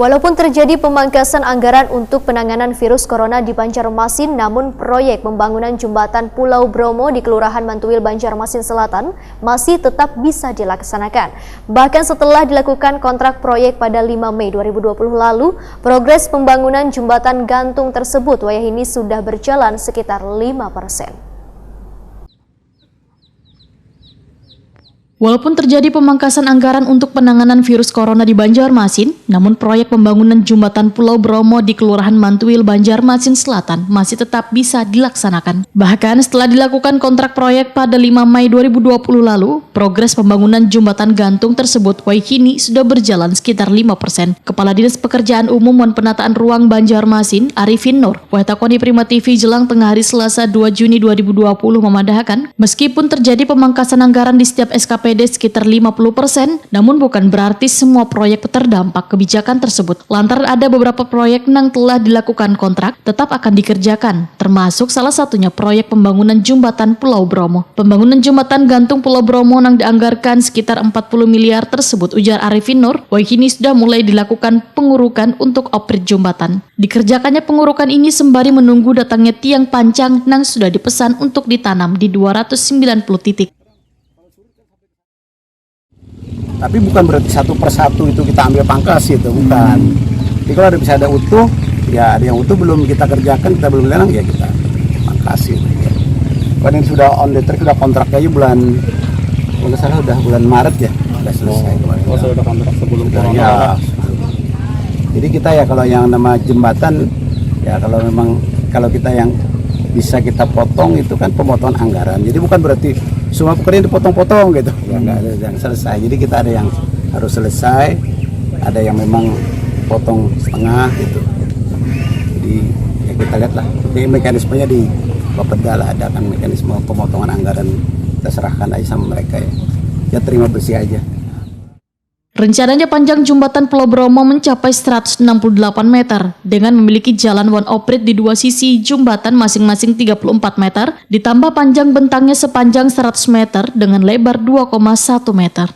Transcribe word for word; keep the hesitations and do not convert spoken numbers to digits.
Walaupun terjadi pemangkasan anggaran untuk penanganan virus corona di Banjarmasin, namun proyek pembangunan jembatan Pulau Bromo di Kelurahan Mantuil, Banjarmasin Selatan masih tetap bisa dilaksanakan. Bahkan setelah dilakukan kontrak proyek pada lima Mei dua ribu dua puluh lalu, progres pembangunan jembatan gantung tersebut wayah ini sudah berjalan sekitar lima persen. Walaupun terjadi pemangkasan anggaran untuk penanganan virus corona di Banjarmasin, namun proyek pembangunan jembatan Pulau Bromo di Kelurahan Mantuil, Banjarmasin Selatan masih tetap bisa dilaksanakan. Bahkan setelah dilakukan kontrak proyek pada lima Mei dua ribu dua puluh lalu, progres pembangunan jembatan gantung tersebut wayah kini sudah berjalan sekitar lima persen. Kepala Dinas Pekerjaan Umum dan Penataan Ruang Banjarmasin, Arifin Nur, wayah takoni Prima T V jelang tengah hari Selasa dua Juni dua ribu dua puluh memadahakan, meskipun terjadi pemangkasan anggaran di setiap S K P D sekitar lima puluh persen, namun bukan berarti semua proyek terdampak kebijakan tersebut. Lantaran ada beberapa proyek nang telah dilakukan kontrak, tetap akan dikerjakan, termasuk salah satunya proyek pembangunan jembatan Pulau Bromo. Pembangunan jembatan gantung Pulau Bromo nang dianggarkan sekitar empat puluh miliar tersebut, ujar Arifin Nur, wayah kini sudah mulai dilakukan pengurukan untuk oprit jembatan. Dikerjakannya pengurukan ini sembari menunggu datangnya tiang pancang nang sudah dipesan untuk ditanam di dua ratus sembilan puluh titik. Tapi bukan berarti satu persatu itu kita ambil pangkas gitu, bukan. Jadi kalau ada, bisa ada utuh, ya ada yang utuh belum kita kerjakan, kita belum lelang, ya kita pangkas gitu. Kan ini sudah on the track, sudah kontrak aja bulan, kalau nggak salah udah bulan Maret ya, sudah selesai kemarin. Oh, sudah ada kontrak sebelum Sudah, corona. Ya. Jadi kita ya kalau yang nama jembatan, ya kalau memang, kalau kita yang bisa kita potong itu kan pemotongan anggaran. Jadi bukan berarti semua pekerjaan dipotong-potong gitu. Ya nggak ada yang selesai. Jadi kita ada yang harus selesai, ada yang memang potong setengah gitu. Jadi ya kita lihat lah. Jadi mekanismenya di Bapeda lah, ada kan mekanisme pemotongan anggaran, kita serahkan aja sama mereka ya. Ya terima bersih aja. Rencananya panjang jembatan Pulau Bromo mencapai seratus enam puluh delapan meter dengan memiliki jalan one oprit di dua sisi jembatan masing-masing tiga puluh empat meter, ditambah panjang bentangnya sepanjang seratus meter dengan lebar dua koma satu meter.